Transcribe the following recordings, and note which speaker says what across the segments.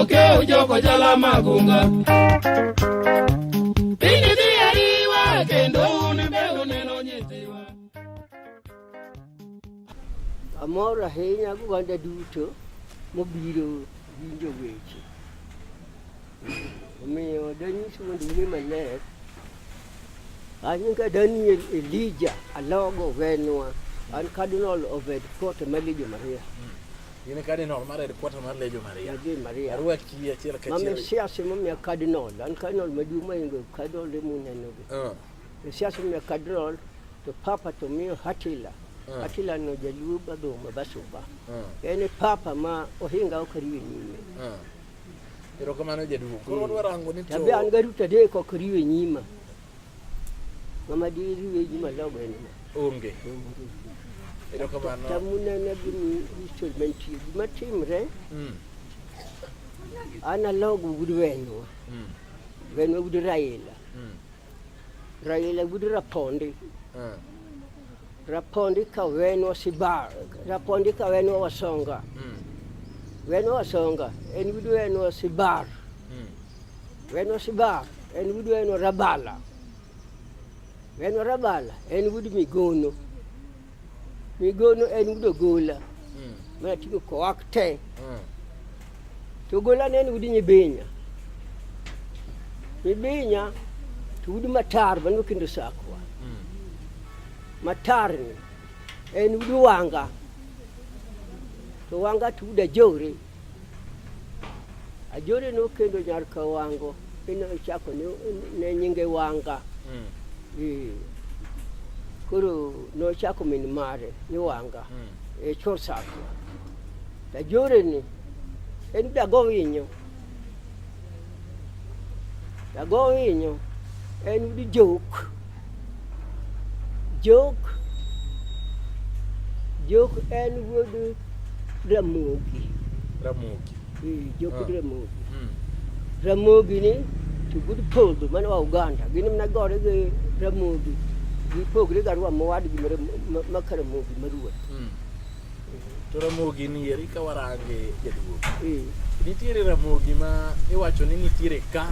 Speaker 1: Okew joko jala magunga. Piny dhi ariwa kendo un be uneno nyithiwa.
Speaker 2: Amor ahinya goganda duto mobiro winjo weche. Omiyo danyisu mondo ung'e maler. An nyinga Daniel Elijah Alogo Wenwa. An Cardinal of Headquarter mar Legio Maria.
Speaker 3: In e Cardinal mar Headquarter mar Legio Maria.
Speaker 2: Legio Maria.
Speaker 3: Arwaki achiel
Speaker 2: Ma
Speaker 3: kachiel.
Speaker 2: Mesias emomiya Cardinal. An Cardinal maduong' mohingo Cardinal munenogi. Mesias emomiya Cardinal to Papa to miyo Hatila. Hatila no jaluo badhuma basuba. En e Papa ma ohinga ok riwe nyime.
Speaker 3: Erokamano jaduong'. Koro wadwa rango ni to
Speaker 2: Tabe an garuta adek ok riwe nyima. Mama di riwe nyima logo en ma.
Speaker 3: Onge. Erokamano.
Speaker 2: Tamunene gi history mantie. Gima timre, an alogo wuod wenwa. Wenwa wuod Raila. Raila wuod Rapondi. Rapondi ka wenwa Sibar. Rapondi ka wenwa Wasonga. Wenwa Wasonga en wuod wenwa Sibar. Wenwa Sibar en wuod wenwa Rabala. Wenwa Rabala en wuod Migono. Migono en wuod Ogola. Mana ting'o koak te. To Ogola ne en wuod Nyibinya. Nyibinya to wuod Matar mane okendo Sakwa. Matar ni en wuod Wanga. To Wanga to wuod Ajore. Ajore nokendo nyar Kawango eno ochako ne nyinge Wanga. Koro nochako min mare ni Wanga e chor Sakwa. To Ajore ni en dago winyo. Dago winyo en wuod Jok. Jok Jok en wuod Ramogi.
Speaker 3: Ramogi.
Speaker 2: Jok wuod Ramogi. Ramogi ni to wuod Podho mano wa Uganda. Gin mana gore gi Ramogi. Gipogre gi Arua mowadgi ma Karamogi maruoth.
Speaker 3: To Ramogi ni eri ka warange jaduong'. Nitiere Ramogi ma iwacho ni nitiere ka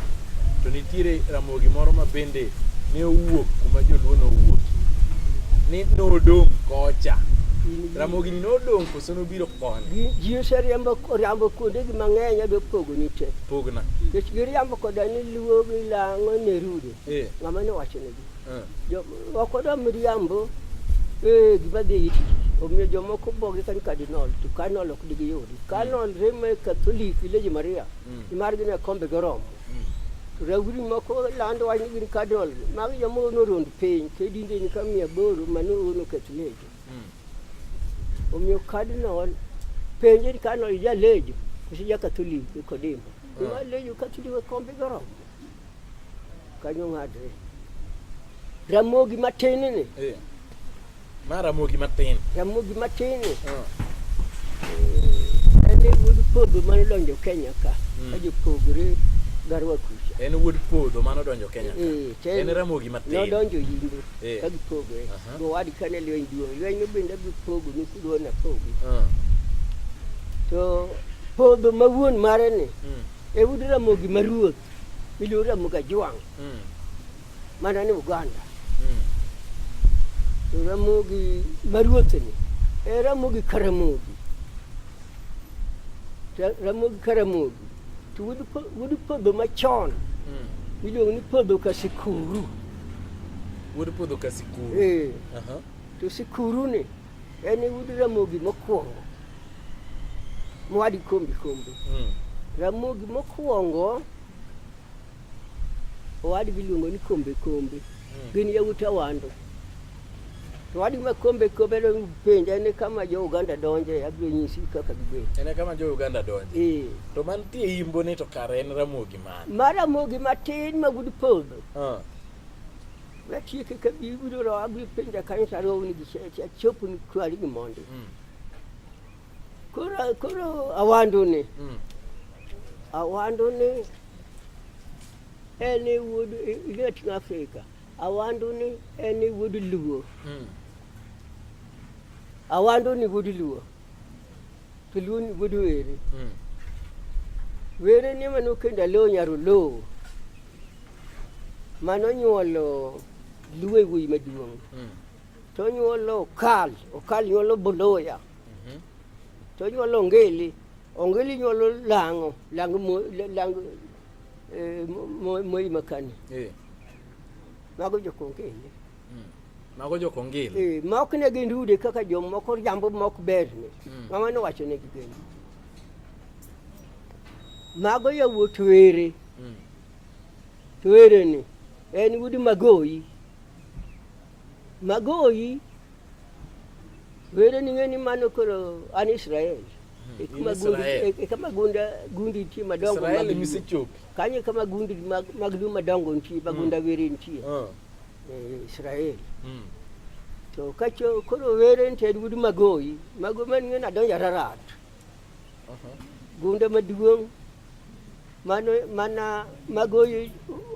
Speaker 3: to nitiere Ramogi moro ma bende ne owuok kuma joluo nowuokie. Ni nodong' kocha. Ramogi ni nodong' koso nobiro koni?
Speaker 2: Ji oseriambo oriambo kuondegi mang'eny adwa pogoni te.
Speaker 3: Pogna.
Speaker 2: Nikech giriambo koda ni Luo gi Lang'o ne rude. Ng'ama nowachonegi? Ok wadwa miriambo gima dhi it ji. Omiyo jomoko bogi ka ni cardinal to cardinal ok digiyudi. Cardinal remo e Catholic Legio Maria. Margi ne kombe goromo. To rawuri moko lando wach ni gin cardinal. Magi joma norond piny ke dinde ni ka 800 mano noketh Legio. Omiyo cardinal penje ni cardinal ja Legio koso ja Catholic Nikodemo. Ma Legio Catholic kombe goromo. Kanyo ng'adre. Ramogi matin ni.
Speaker 3: Ma Ramogi matin.
Speaker 2: Ramogi matin ni. En e wuod Podho mane odonjo Kenya ka. Ka jopogre garwa kucha.
Speaker 3: En wuod Podho mane odonjo Kenya ka.
Speaker 2: En
Speaker 3: En Ramogi matin.
Speaker 2: Nodonjo Yimbo ka gipogre. Gowadgi kane lweny duong'. Lweny no bende abiro pogo ni kudwa napogi. To Podho ma wuon mare ni e wuod Ramogi ma ruoth. Miluongo Ramogi Ajwang'. Mana ni Uganda. To Ramogi ma ruoth ni e Ramogi Karamogi. Ramogi Karamogi. To wuod Podho machon iluongo ni Podho Kasikuru.
Speaker 3: Wuod Podho Kasikuru.
Speaker 2: To Sikuru ni en wuod Ramogi mokwongo. Mwadi kombe kombe. Ramogi mokwongo owadgi iluongo ni kombe kombe. Gin yawuot Awando. To owadgi ma kombe kombe no penja en kama jo Uganda donje abiro nyisi kaka gibet.
Speaker 3: En kama jo Uganda donje. To mantie imbo ni to kare en Ramogi mane?
Speaker 2: Ma Ramogi matin ma wuod Podho. Watieke ka biro ro abiro penja kanyo to arowni gi achopo ni kwari gi mondi. Koro Awando ni. Awando ni en e wuod Latin Africa. Awando ni en e wuod Luo. Awando ni wuod Luo. To Luo ni wuod Were. Were ni mane okendo Aloo nyar Oloo mane onyuolo Luo e wuoyi maduong'. To onyuolo Okal, Okal nyuolo Boloya. To onyuolo Ongeli, Ongeli nyuolo Lang'o, Lang Lang Moi Makani. Mago jokongeli.
Speaker 3: Mago jokongeli.
Speaker 2: Ma ok ne gin rude kaka jomoko riambo ma ok berni. Mama nowacho negi gin. Mago yawuot were. To were ni en wuod Magoyi. Magoyi were ni ng'e ni mano koro an Israel. E
Speaker 3: In Israel.
Speaker 2: E kama gunda gundi nitie madongo
Speaker 3: Israel
Speaker 2: mag Luo.
Speaker 3: misechopi.
Speaker 2: Kanyo e kama gundi mag Luo madongo nitie, ma gunda were nitie. Israel. To kacho koro were nitie en wuod Magoyi. Magoyi man ng'e nadonjo Ararat. Gunda maduong' mano mana Magoyi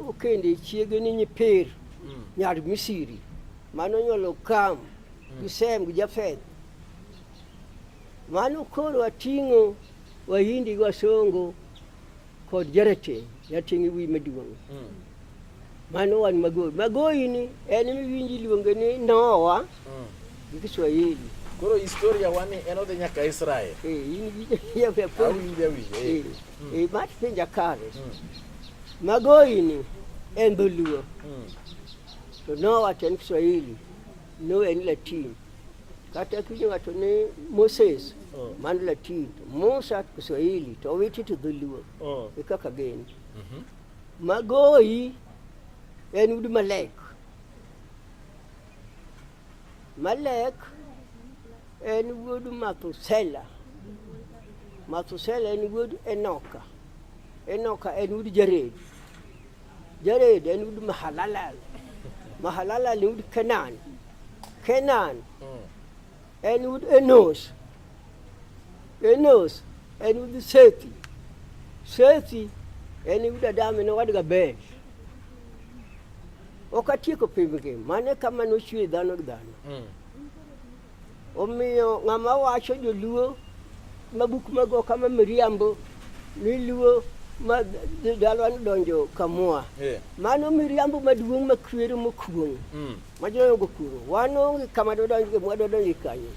Speaker 2: okende chiege ni Nyipir nyar Misiri. Mano nyuolo Kam gi Sem gi Jafeth. Mano koro ating'o Wahindi gi Wasongo kod jarateng', jarateng' e wiyi maduong'. Mano wan Magoyi. Magoyi ni en miwinji iluonge ni Noah gi Kiswahili.
Speaker 3: Koro historia wani en odhi nyaka Israel.
Speaker 2: In gi
Speaker 3: Awinjo awinjo.
Speaker 2: Mat penja kare. Magoyi ni en dholuo. To Noah to en Kiswahili. Noah en Latin. Kata kiwinjo ng'ato ni Moses, mano Latin. To Musa to Kiswahili, to Owiti to dholuo. E kaka gin. Magoyi en wuod Malek. Malek en wuod Mathusela. Mathusela en wuod Enoka. Enoka en wuod Jared. Jared en wuod Mahalalel. Mahalalel en wuod Kenan. Kenan en wuod Enos. Enos en wuod Sethi. Sethi en wuod Adam en owadgi Abel. Ok atieko pimgi, mano e kama nochwe dhano gi dhano. Omiyo ng'ama wacho joluo ma buk mago kama miriambo ni luo ma dalwa nodonjo kamua. Mano miriambo maduong' makwero mokuong'. Ma jodongo kuro. Wan onge kama dodonj gi mwadodonj kanyo.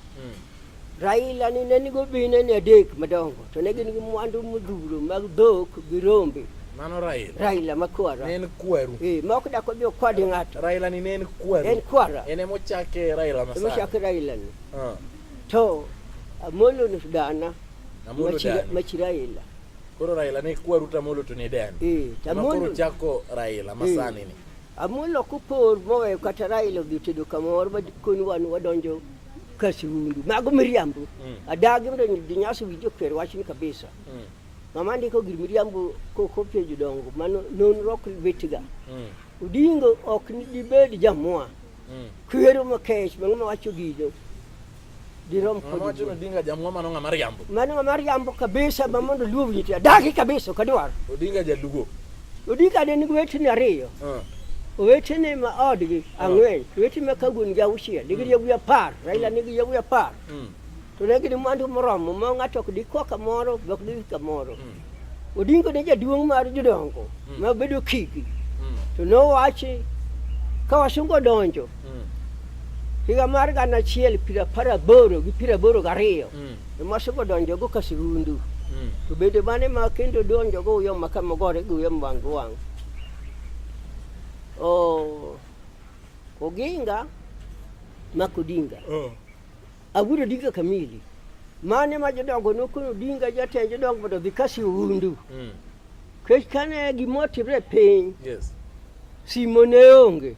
Speaker 2: Raila ni ne nigo bine ni adek madongo to ne gin gi mwandu modhuro mag dhok gi rombe.
Speaker 3: Mano Raila.
Speaker 2: Raila makwara.
Speaker 3: Ne en kweru.
Speaker 2: Ma ok dak odhi okwadi ng'ato.
Speaker 3: Raila ni ne en kweru.
Speaker 2: En kwara.
Speaker 3: En emochake Raila masani.
Speaker 2: Emochake Raila ni. To Amolo ni dana.
Speaker 3: Amolo dani.
Speaker 2: Machi Raila.
Speaker 3: Koro Raila ne kweru to Amolo to ne dani.
Speaker 2: To
Speaker 3: Ema koro
Speaker 2: Amolo
Speaker 3: chako Raila masani ni.
Speaker 2: Amolo kopor moweyo kata Raila odhi tedo kamoro ma koni wan wadonjo Kasiundu. Mago miriambo. Adagi mondo jonyasi winj okwer wachni kabisa. Mama ndiko gir miriambo kokopie jodongo mano nonro ok betga. Odingo ok dibed jamwa. Kwero makech ma ng'ama wacho gino dirom
Speaker 3: Ng'ama
Speaker 2: kod
Speaker 3: wacho ni Odinga jamwa mano ng'ama riambo.
Speaker 2: Mano ng'ama riambo kabisa ma mondo luo winj adagi kabisa ok adwar.
Speaker 3: Odinga jaluo.
Speaker 2: Odinga ne nigi owetene ariyo. Owetene ma odgi ang'wen, owetene ma kawuon gi auchiel, nigi yawuoyi 10, Raila nigi yawuoyi 10. To ne gin mwandu moromo ma ng'ato ok dikwa kamoro, be ok didhi kamoro. Odingo ne jaduong' mar jodongo ma bedo kiki. To nowachi ka wasungu odonjo higa mar 1982 gi 82 ema wasungu odonjogo Kasirundu. To bende mane ma kendo donjogo Uyoma kama ogore gi Uyoma wang' gi wang'. Oginga mak Odinga. Awuodo Odinga kamili. Mane ma jodongo nokono Odinga jatend jodongo mondo odhi Kasirundu. Nikech kane gima otimre e piny, simo ne onge.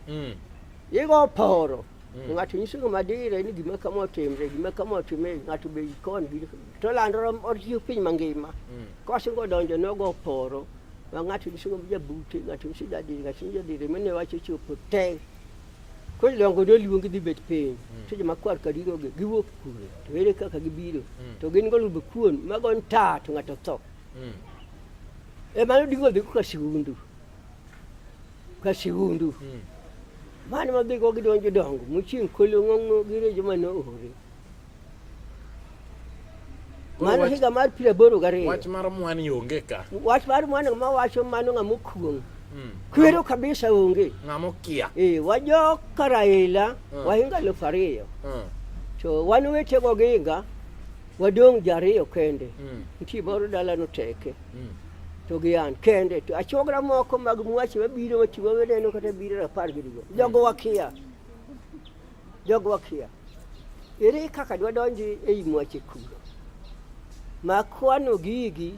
Speaker 2: Igo poro. Ng'ato nyiso ng'ama dire ni gima kama otimre, gima kama otimre, ng'ato be ikon gi to landore otiyo piny mangima. Kosingo odonjo nogo poro. Ma ng'ato nyiso ng'ama jabute, ng'ato nyiso jadire, ng'ato nyiso jadire, mane wach ochopo te. Koro jodongo noluongi dhi bet piny. To joma kwar karingo gi giwuok kure? To ere kaka gibiro? To gin golube kuon magon ta to ng'ato tho. Ema nodingo dhi Kasiundu. Kasiundu. Mano ma dhigo gidonjo dongo, mochieng' kolong'ong'o gi rejo mane oore. Mano higa mar 82.
Speaker 3: Wach mar mwani onge ka.
Speaker 2: Wach mar mwani ma wacho mano ng'ama okuong'. Kwero kabisa onge.
Speaker 3: Ng'ama okia.
Speaker 2: Eh, wajok ka Raila wahinga 2000. To wan owete goginga wadong' ji ariyo kende. Nitie moro dalano teke. To gi an kende. To achuogra moko mag mwache mabiro matiwa waneno kata biro rapar gi digo. Jogo wakia. Jogo wakia. Ere kaka dwadonji ei mwache kuro? Ma kwano gigi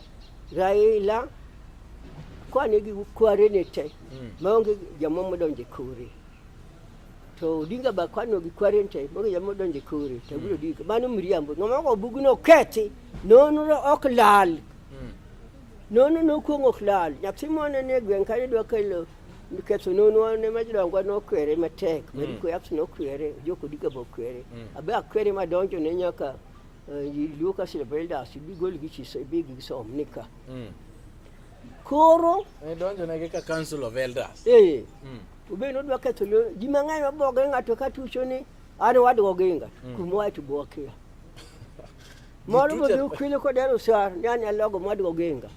Speaker 2: Raila kwane gi kwarene te maonge joma modonjo e kore. To Odinga ba kwano gi kwarene te maonge joma modonjo e kore. To biro Odinga. Mano miriambo. Ng'ama ogo bugno kethi. Nonro ok lal. Nono nokuong' ok lal. Nyathi moro ne gweng' kanyo dwa kelo ketho nonwa ne ma jodongwa nokwere matek. Mariko Yaps nokwere, Ojok Odinga be okwere. Abe akwere madonjo ne nyaka Luo Council of Elders ibi gol gi chiso ibi gi som ni ka. Koro
Speaker 3: Ne donjo negi ka Council of Elders.
Speaker 2: Obe nodwa ketho lo ji mang'eny mabogre ng'ato ka tucho ni an owadwa Oginga kuma oae to be wakia. Moro
Speaker 3: tucho-
Speaker 2: be okwilo kod Odero Sar ni an alogo mwadwa Oginga.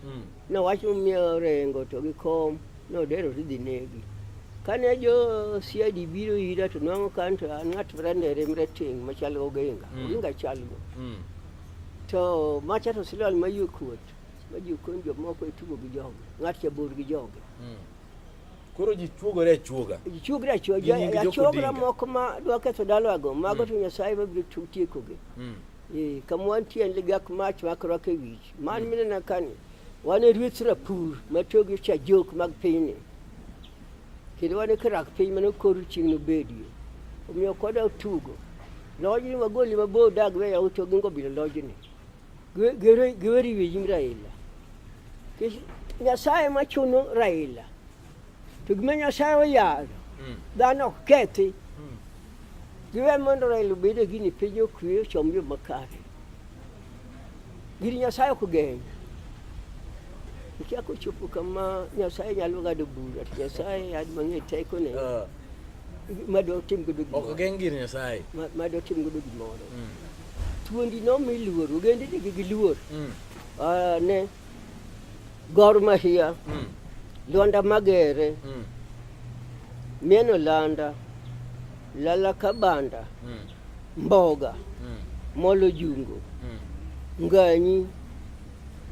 Speaker 2: Nowach momiyo Orengo to gi kom ne Odero tidhi negi. Kane jo CID biro ira to nwang'o ka an to an ng'at marandere marateng' machal gi Oginga. Oginga chal go. To macha to silwal mayie kuot ma ji okon jomoko e tugo gi jogi. Ng'at cha bor gi jogi.
Speaker 3: Koro ji chuogore achuoga.
Speaker 2: Ji chuogre achuoga.
Speaker 3: Gi nying Jok
Speaker 2: Achuogra
Speaker 3: Odinga.
Speaker 2: moko ma dwa ketho dalawago, mago to Nyasaye mabiro tiekogi. Kama wantie en ligak mach mak rwako e wich. Man minena kani, wan e ruoth rapur ma togi cha jok mag pinyni. Kendo wan e kirak piny mane okor chieng' nobedie. Omiyo ok wadwa tugo. Lojni wagoli mabor dag we yawuot Oginga obilo lojni. Giwe riwo nyim Raila. Nikech Nyasaye ma chuno Raila. To gima Nyasaye oyalo, dhano ok kethi. Giwe mondo Raila obed e gini piny okwe ochom yo makare. Gir Nyasaye ok geng'. Ikia kochopo kama Nyasaye nyalo ng'ado bura, to Nyasaye an mang'e tekone ma dotim godo
Speaker 3: Ok
Speaker 2: gimoro.
Speaker 3: geng' gir Nyasaye.
Speaker 2: Ma dotim godo gimoro. Thuondi nomi luor, ogendini nigi luor. Ne Gor Mahia, Lwanda Magere, Mieno Landa, Lala Kabanda, Mboga, Molo Jungo, Nganyi,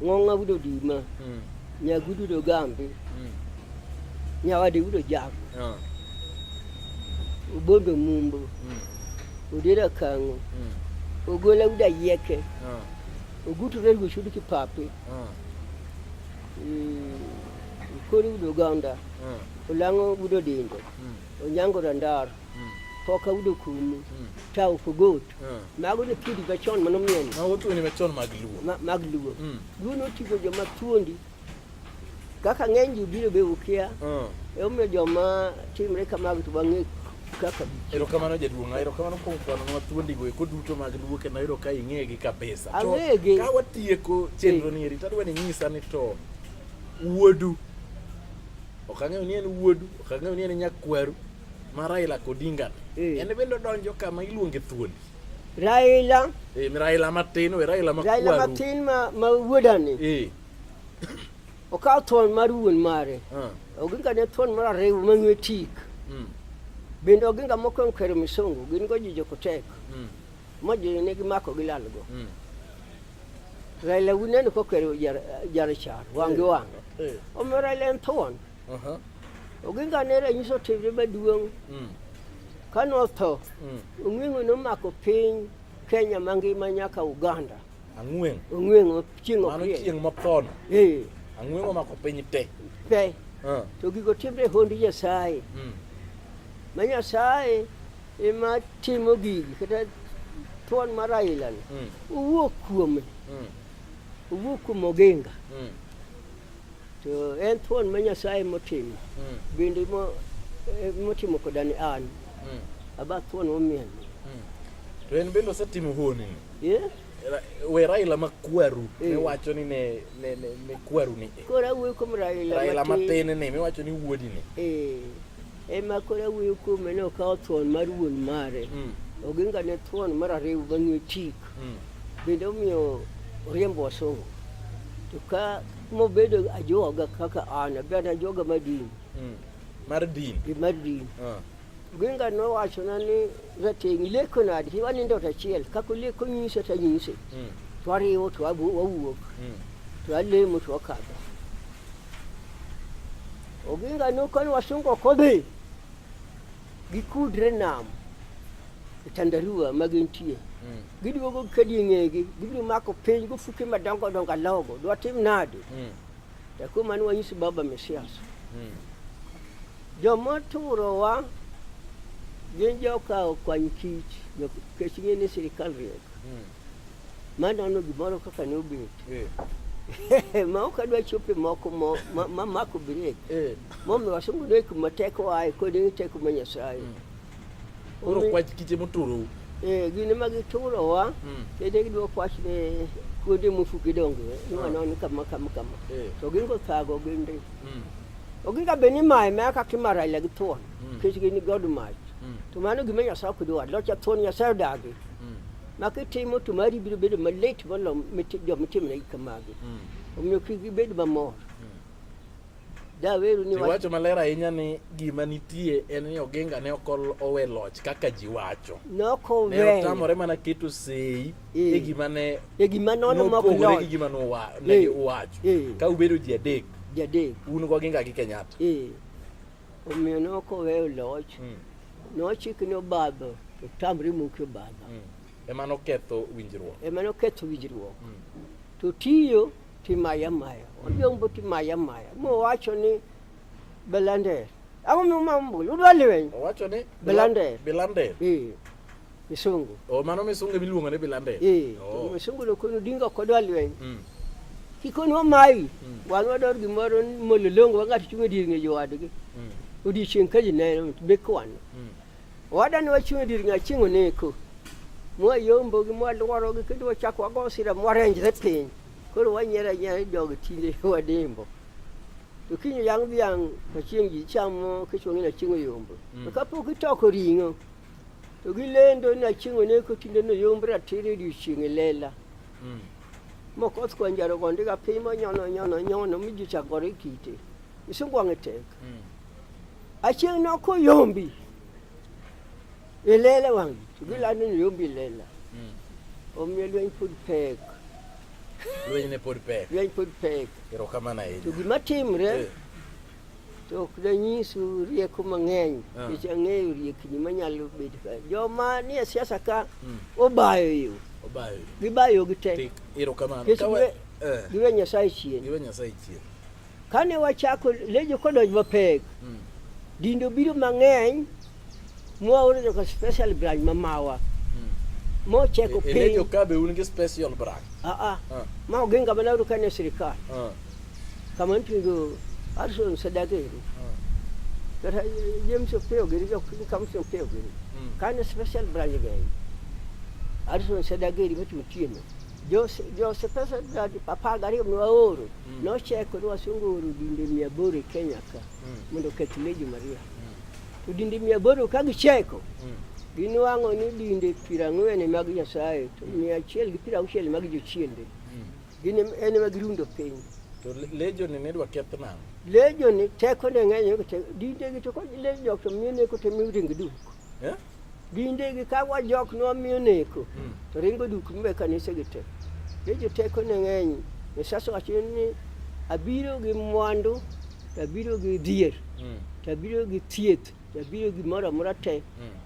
Speaker 2: Ng'ong'a Udo Dima, Nyagudu Udo Gambi, Nyawade Udo Jago, Obondo Mumbo, Odera Kang'o, Ogola Udo Ayieke, Ogutu Rego Shudu Kipapi, Kori Udo Ganda, Olang'o Udo Dindo, Onyango Randar, Poka Udo Kumu, Tau Kogot. Mago ne thuondi machon manomieni.
Speaker 3: Mago thuondi machon mag Luo.
Speaker 2: Mag Luo. Luo noting'o joma thuondi. Kaka ng'eny ji biro be ukia. Emomiyo joma timre kamago to wang'e kaka bi.
Speaker 3: Erokamano jaduong', erokamano kuom kwanonwa thuondigo eko duto mag Luo kendo ayudo ka ing'egi kabisa. To
Speaker 2: Ang'egi.
Speaker 3: Ka watieko chenro ni eri, tadwa ni inyisa ni to wuodu, ok ang'eyo ni en wuodu, ok ang'eyo ni en nyakwaru ma Raila Odinga ni. En bende odonjo kama iluonge thuondi.
Speaker 2: Raila.
Speaker 3: Raila matin, we Raila ma
Speaker 2: Raila
Speaker 3: kwaru.
Speaker 2: matin ma wuodani. Okawo thuon mar wuon mare. Oginga ne thuon mar ariyo mang'we tik. Bende Oginga mokwongo kwero misungu gin go ji jokotek. Ma ji ne gimako gilalgo. Raila uneno kokwero jarachar wang' gi wang'. Omiyo Raila en thuon. Oginga ne ranyisi otimre maduong'. Kane otho, ong'weng'o nomako piny Kenya mangima nyaka Uganda.
Speaker 3: Ang'weng'.
Speaker 2: Ong'weng'o chieng'
Speaker 3: Mano
Speaker 2: ok rieny.
Speaker 3: chieng' mothono. Ang'weng'o omako piny te.
Speaker 2: Te. To gigo timre e hond Nyasaye. Ma Nyasaye ema timo gigi kata thuon mar Raila ni. Owuok kuome. Owuok kuom Oginga. To en thuon ma Nyasaye motimo. Bende motimo koda ni an. Aba thuon momiel.
Speaker 3: To en bende osetimo honni.
Speaker 2: Yeah?
Speaker 3: We Raila ma kwaru miwacho ni ne kwaru ni.
Speaker 2: Koro awuoyo kuom Raila
Speaker 3: Raila matin ni miwacho ni wuodi ni.
Speaker 2: Ema koro awuoyo kuome ni okawo thuon mar wuon mare. Oginga ne thuon mar ariyo mang'we tik. Bende omiyo Oriembo wasungu. To ka mobedo ajuoga kaka an, abedo ajuoga mar din.
Speaker 3: Mar din.
Speaker 2: Gi mar din. Oginga nowachona ni rateng' ileko nade? Ki wanindo ot achiel, kaka oleko nyisa to anyise. To wariwo to wawuok. To alemo to wakadho. Oginga nokoni wasungu ok odhi. Gikudre nam e tandarua ma gintie. Giduogo kedi e ng'egi, gibiro mako piny gofuke madongo dongo alogo. Dwatim nade? To kuom mano wanyiso Baba Mesias. Joma oturowa gin joka okwany kich, nikech ing'e ni sirikal riek. Manono gimoro kaka ne obet. Ma ok adwa chope moko ma mako brek. Momiyo wasungu ne kuma teko aye kod ni teko ma Nyasaye.
Speaker 3: Koro kwach kiche moturou.
Speaker 2: Gin ema giturowa, kendo gidwa kwach ne kuonde mofuki donge, ni wanon kama kama kama. To gin go thago gin ndi. Oginga be ni maye maya kaka ima Raila gi thuon, nikech gin god mach. To mano gima Nyasaye ok dwar, loch thuon Nyasaye odagi. Ma kitimo to mari biro bedo malit molo joma itimone kamagi. Omiyo kik ibed mamor. Daweru ni
Speaker 3: Iwacho maler ahinya ni gima nitie en ni Oginga ne ok owe loch kaka ji wacho.
Speaker 2: Ne ok owe.
Speaker 3: Ne otamore mana keto sei e gima ne
Speaker 2: e gima nono mok
Speaker 3: loch. gi gima ne uwacho. Ka ubedo ji adek.
Speaker 2: Ji adek.
Speaker 3: Un gi Oginga gi Kenyatta.
Speaker 2: Omiyo ne ok oweyo loch. Nochik ni obadho to tamre muki obadho.
Speaker 3: Ema noketho winjruok.
Speaker 2: Ema noketho winjruok. To tiyo timaya maya. Ojombo timaya maya. Mowacho ni Belander. Ang'o miuma ombulu? Udwa lweny?
Speaker 3: Owacho ni
Speaker 2: Belander.
Speaker 3: Belander.
Speaker 2: Misungu.
Speaker 3: O mano misungu miluongo ni Belander.
Speaker 2: Oh. Misungu no kono dinga ok odwa lweny. Kikoni wamayi. Wan wadwaro gimoro mololongo ma ng'ato chung' e dier ng'e jowadgi. Odiechieng' ka ji neno be kwano. Owada ne wachung' e dier ng'e achieng' oneko. Mwayombogi, mwalworogi kendo wachako wago sira mwarenjre piny. Koro wanyiero anyiera ni jogi tinde wadembo. To kiny oyang' dhiang' to chieng' ji chamo kech wang'e ni achieng' oyombo. To kapok itoko ring'o to gilendo ni achieng' oneko tinde noyomb ratiro e odiechieng' e lela. Mokoth kwanjaro go ndiga piny monyono nyono nyono mi ji chak gore kite. Misungu wang'e tek. Achieng' nokoyombi e lela wang' ji to gilando ni oyombi e lela. Omiyo lweny pod pek.
Speaker 3: Lweny ne pod pek.
Speaker 2: Lweny pod pek.
Speaker 3: Erokamano ahinya.
Speaker 2: To gima timre to ok danyisu rieko mang'eny nikech ang'eyo riekni manyalo bet ka. Joma nie siasa ka obayo yo.
Speaker 3: Obayo yo.
Speaker 2: Gibayo gi te.
Speaker 3: Erokamano.
Speaker 2: Nikech giwe Nyasaye chien.
Speaker 3: Giwe Nyasaye chien.
Speaker 2: Kane wachako lejo kodonjo mapek, dindo biro mang'eny mwaoro joka special branch mamawa mocheko
Speaker 3: piny. Lejo ka be un gi special branch?
Speaker 2: Ma Oginga mana uru kane sirikal. Kama niting'o Harrison Sadageri. Kata James Opiyo giri, jok Kamsi Opiyo giri. Kane special branch ng'eny. Harrison Sadageri mochung' Otieno. Jo special branch 12 nwaoro. Nocheko ni wasungu ooro dinde 800 e Kenya ka mondo oketh Legion Maria. To dinde 800 ka gicheko, ginwang'o ni dinde 40 mag Nyasaye to 160 mag jochiende. Gin en ema girundo piny.
Speaker 3: To Legion ni nidwa keth nang'o?
Speaker 2: Legion ni teko ne ng'eny, dinde gi to ko Legion to miyo neko to miyo ring duk. Dinde gi ka wajok ne wamiyo neko to ringo duk miwe kanise gi te. Legion teko ne ng'eny. Nyasaye owacho ni abiro gi mwandu, to abiro gi dhier, to abiro gi thieth, to abiro gi gimoro amora te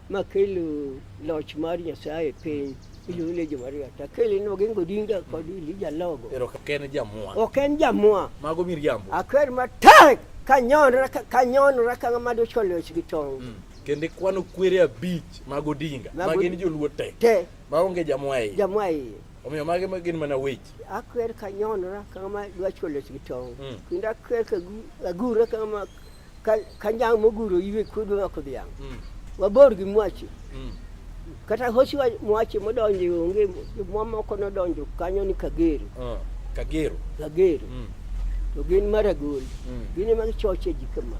Speaker 2: makelo loch mar Nyasaye e piny. Iluongo ni Legion Maria. To akele ni Oginga Odinga kod Elijah Logo.
Speaker 3: Ero ok en jamwa.
Speaker 2: Ok en jamwa.
Speaker 3: Mago miriambo.
Speaker 2: Akwer matek kanyonra kanyonra ka ng'ama dochwo loch gi tong'.
Speaker 3: Kendo ikwano kwere 5 mag Odinga ma gin joluo te.
Speaker 2: Te.
Speaker 3: Maonge jamwa iye.
Speaker 2: Jamwa iye.
Speaker 3: Omiyo mage ma gin mana weche.
Speaker 2: Akwer kanyonra ka ng'ama dwa chwo loch gi tong'. Kendo akwer agura ka ng'ama ka nyang' moguro iwe kudwa mako dhiang'. Wabor gi mwache. Kata hosi wa mwache modonjo onge, mamoko nodonjo kanyo ni Kagero.
Speaker 3: Kagero.
Speaker 2: Kagero. To gin Maragol. Gin ema gichoche ji kama.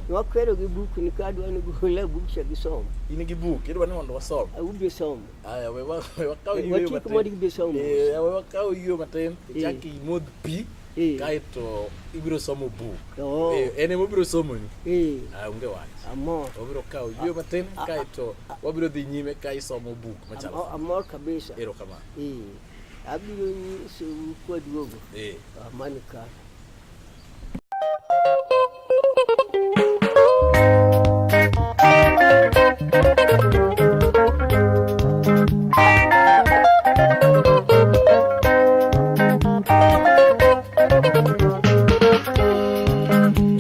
Speaker 2: Wakwero gi buk ni ka adwa ni gole buk cha gisom.
Speaker 3: In gi buk, idwa ni mondo wasom.
Speaker 2: Ubiro somo.
Speaker 3: Aya, we wakaw yueyo
Speaker 2: Watiek mondo gibi somo.
Speaker 3: Eh, we wakaw yueyo matin, ichak imodh pi,
Speaker 2: Eh.
Speaker 3: kaeto ibiro somo buk.
Speaker 2: Oh.
Speaker 3: Eh, en ema obiro somoni.
Speaker 2: Eh,
Speaker 3: Ah, onge wach.
Speaker 2: amor.
Speaker 3: Wabiro kawo yueyo matin, kaeto wabiro dhi nyime ka isomo buk machalo.
Speaker 2: Amor kabisa.
Speaker 3: Erokamano.
Speaker 2: Eh, abiro nyisou kwaduogo.
Speaker 3: Eh.
Speaker 2: Amani ka.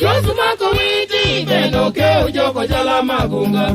Speaker 1: Josu mako witi kendo ke ujoko jala magunga.